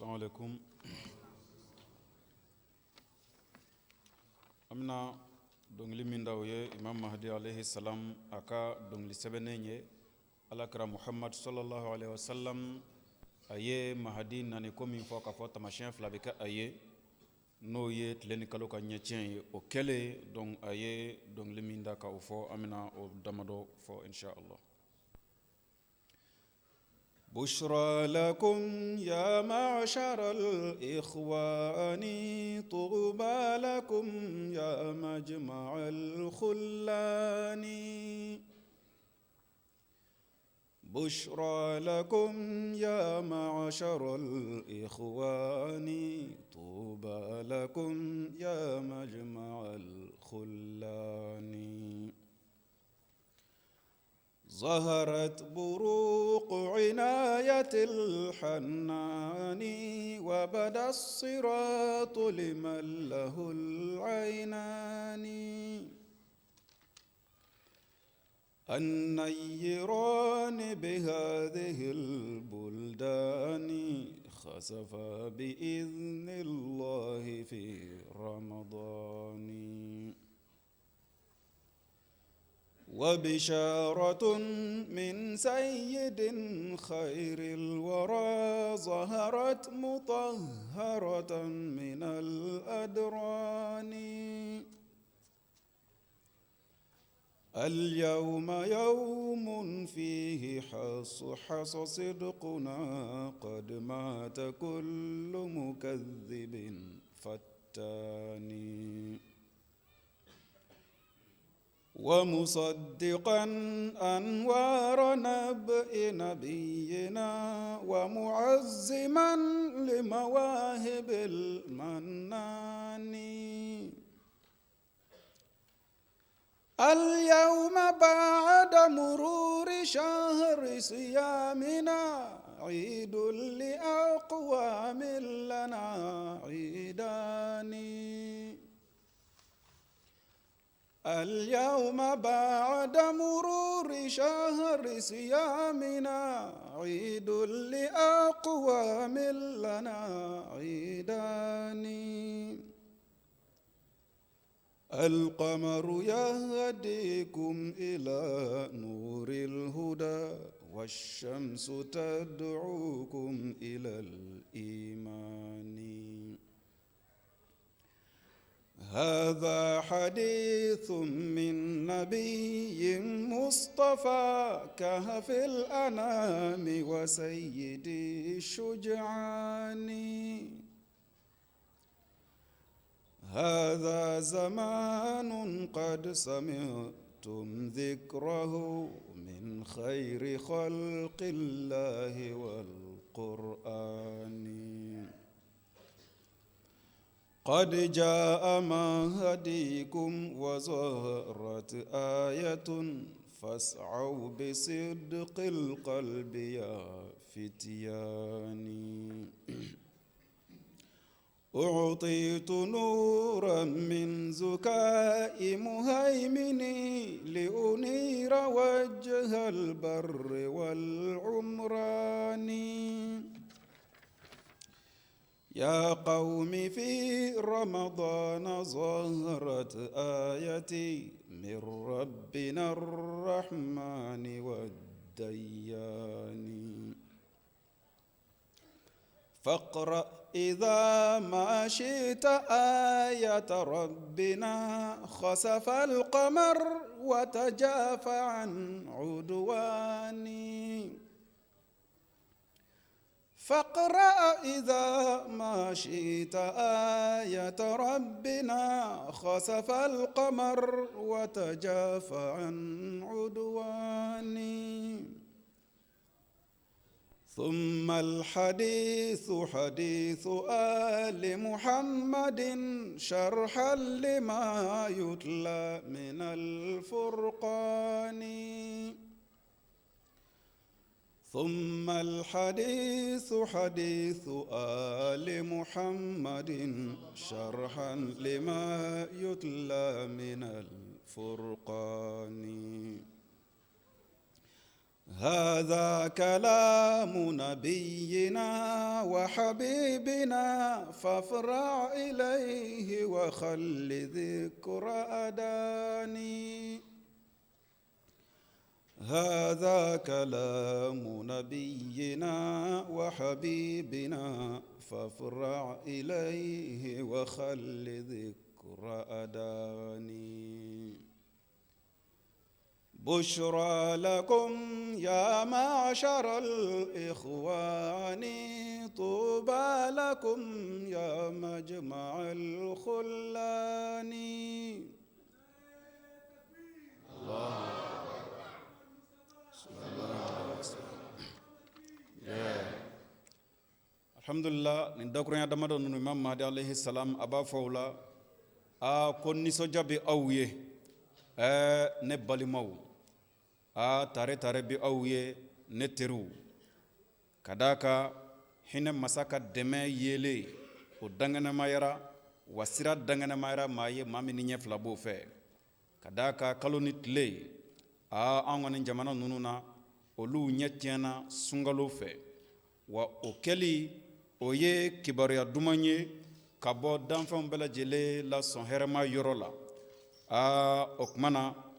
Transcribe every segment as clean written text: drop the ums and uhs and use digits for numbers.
Assalamu alaikum. An bɛna dɔnkili min da o ye Imam Mahdi alayhi salam a ka dɔnkili sɛbɛnnen ye. Alakira Muhammad sallallahu alaihi wasallam a ye Mahdi nani ko min fɔ k'a fɔ taamasiyɛn fila bɛ kɛ a ye, n'o ye tile ni kalo ka ɲɛtiɲɛ ye. O kɛlen donc a ye dɔnkili min da ka o fɔ, an bɛna o damadɔ fɔ insha Allah. بشرى لكم يا معشر الإخوان طوبى لكم يا مجمع الخلان بشرى لكم يا معشر الإخوان طوبى لكم يا مجمع الخلان ظهرت بروق عناية الحنان وبدا الصراط لمن له العينان النيران بهذه البلدان خسف بإذن الله في رمضان وبشارة من سيد خير الورى ظهرت مطهرة من الأدران اليوم يوم فيه حص حص صدقنا قد مات كل مكذب فتان ومصدقا أنوار نبأ نبينا ومعزما لمواهب المنان اليوم بعد مرور شهر صيامنا عيد لأقوام لنا عيدان اليوم بعد مرور شهر صيامنا عيد لأقوام لنا عيدان القمر يهديكم إلى نور الهدى والشمس تدعوكم إلى الإيمان هذا حديث من نبي مصطفى كهف الأنام وسيد الشجعان هذا زمان قد سمعتم ذكره من خير خلق الله والقرآن قد جاء مهديكم وظهرت آية فاسعوا بصدق القلب يا فتياني أعطيت نورا من زكاء مهيمني لأنير وجه البر والعمران يا قوم في رمضان ظهرت آيتي من ربنا الرحمن والديان فاقرأ إذا ما شئت آية ربنا خسف القمر وتجافى عن عدواني فاقرأ إذا ما شئت آية ربنا خسف القمر وتجافى عن عدواني ثم الحديث حديث آل محمد شرحا لما يتلى من الفرقان ثم الحديث حديث آل محمد شرحا لما يتلى من الفرقان. هذا كلام نبينا وحبيبنا فافرع إليه وخل ذكر أداني هذا كلام نبينا وحبيبنا فافرع إليه وخل ذكر أداني بشرى لكم يا معشر الإخوان طوبى لكم يا مجمع الخلان الله alhamdulillah nin dakurunya damadɔ ninnu imam mahdi alayhi salam a b'a fɔ o la aa ko nisɔndiya bɛ aw ye ɛɛ ne balimaw aa tare tare bɛ aw ye ne teriw ka d'a kan hinɛ masa ka dɛmɛ yeelen o dankɛnɛmayara wa sira dankɛnɛmayara maa ye maa min ni ɲɛ fila b'o fɛ ka d'a kan kalo ni tile aa an kɔni jamana ninnu na olu ɲɛ tiɲɛna sunkalo fɛ wa o kɛli o ye kibaruya duman ye ka bɔ danfɛnw bɛɛ lajɛlen la sɔn hɛrɛma yɔrɔ la aa o tuma na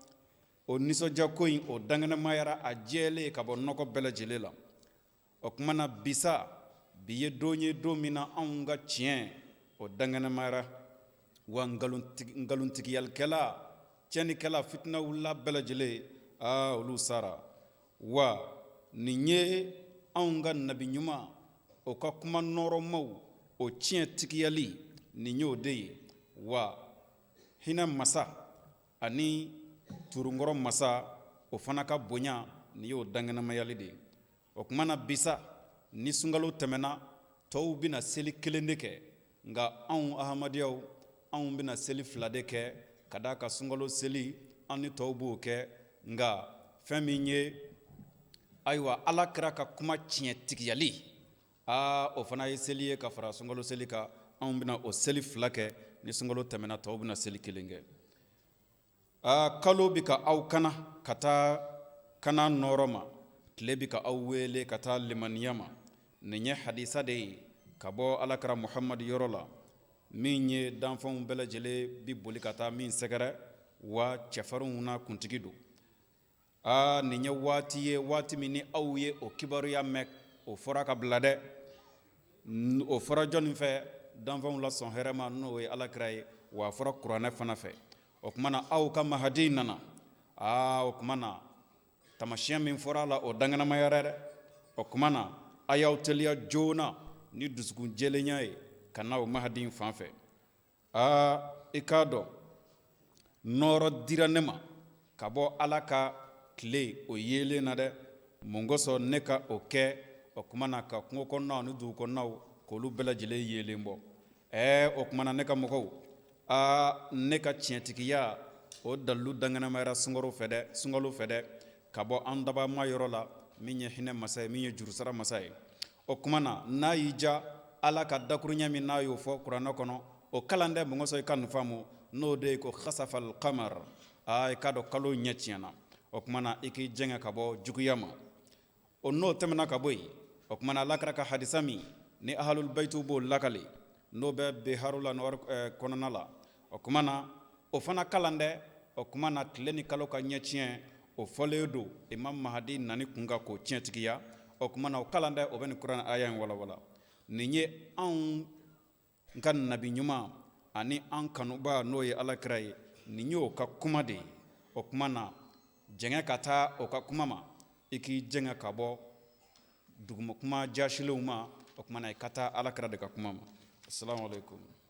o nisɔndiyako in o dankɛnɛmayara a jɛlen ka bɔ nɔgɔ bɛɛ lajɛlen la o tuma na bi sa bi ye don ye don min na anw ka tiɲɛ o dankɛnɛmayara wa nkalontigiyalikɛla tiɲɛnikɛla fitina wulila bɛɛ lajɛlen aa olu sara wa nin ye anw ka nabi ɲuman o ka kuma nɔɔrɔmaw o tiɲɛ tigiyali nin y'o de ye wa hinɛ masa ani turunkɔrɔ masa o fana ka bonya nin y'o dankɛnɛmayali de ye o tuma na bi sa ni sunkalo tɛmɛna tɔw bɛna seli kelen de kɛ nka anw ahamadiyaw anw bɛna seli fila de kɛ ka d'a kan sunkalo seli an ni tɔw b'o kɛ nka fɛn min ye ayiwa ala kira ka kuma tiɲɛ tigiyali aa o fana ye seli ye ka fara sunkalo seli kan anw bɛna o seli fila kɛ ni sunkalo tɛmɛna tɔw bɛna seli kelen kɛ Aa kalo bɛ ka aw kana ka taa kana nɔɔrɔ ma tile bɛ ka aw wele ka taa limaniya ma nin ye hadisa de ye ka bɔ alakira muhamadu yɔrɔ la min ye danfɛnw bɛɛ lajɛlen bɛ boli ka taa min sɛgɛrɛ wa cɛfarinw na kuntigi don aa nin ye waati ye waati min ni aw ye o kibaruya mɛn o fɔra ka bila dɛ o fɔra jɔnni fɛ danfɛnw la sɔn hɛrɛma n'o ye alakira ye wa a fɔra kuranɛ fana fɛ o tuma na aw ka mahadi nana aa o tuma na tamasiyɛn min fɔra a la o dankɛnɛmayara dɛ o tuma na a y'aw teliya joona ni dusukun jɛlenya ye ka na o mahadi in fan fɛ aa i k'a dɔn nɔɔrɔ dira ne ma ka bɔ ala ka tile o yeelen na dɛ mun kosɔn ne ka o kɛ o tuma na ka kungo kɔnɔnaw ni dugu kɔnɔnaw k'olu bɛɛ lajɛlen yeelen bɔ ɛɛ o tuma na ne ka mɔgɔw aa ne ka tiɲɛtigiya o dalilu dankɛnɛmayara sunkalo fɛ dɛ sunkalo fɛ dɛ ka bɔ an dabama yɔrɔ la min ye hinɛ masa ye min ye jurusara masa ye o tuma na n'a y'i ja ala ka dakuruɲɛ min n'a y'o fɔ kuranɛ kɔnɔ o kalan dɛ mun kosɔn i ka nin faamu n'o de ye ko khasafal qamar aa i k'a dɔn kalo ɲɛ tiɲɛna o tuma na i k'i jɛngɛ ka bɔ juguya ma o n'o tɛmɛna ka bɔ yen o tuma na alakira ka hadisa min ni ahalul bayitiw b'o lakale n'o bɛ biharul anwar kɔnɔna la o tuma na o fana kalan dɛ o tuma na tile ni kalo ka ɲɛ tiɲɛ o fɔlen don imam mahadi nani kun kan k'o tiɲɛtigiya o tuma na o kalan dɛ o bɛ nin kuranɛ aya in walawala nin ye anw ka nabi ɲuman ani an kanuba n'o ye alakira ye nin y'o ka kuma de ye o tuma na jɛngɛ ka taa o ka kuma ma i k'i jɛngɛ ka bɔ duguma kuma jasilenw ma o tuma na i ka taa alakira de ka kuma ma assalamu alaikum.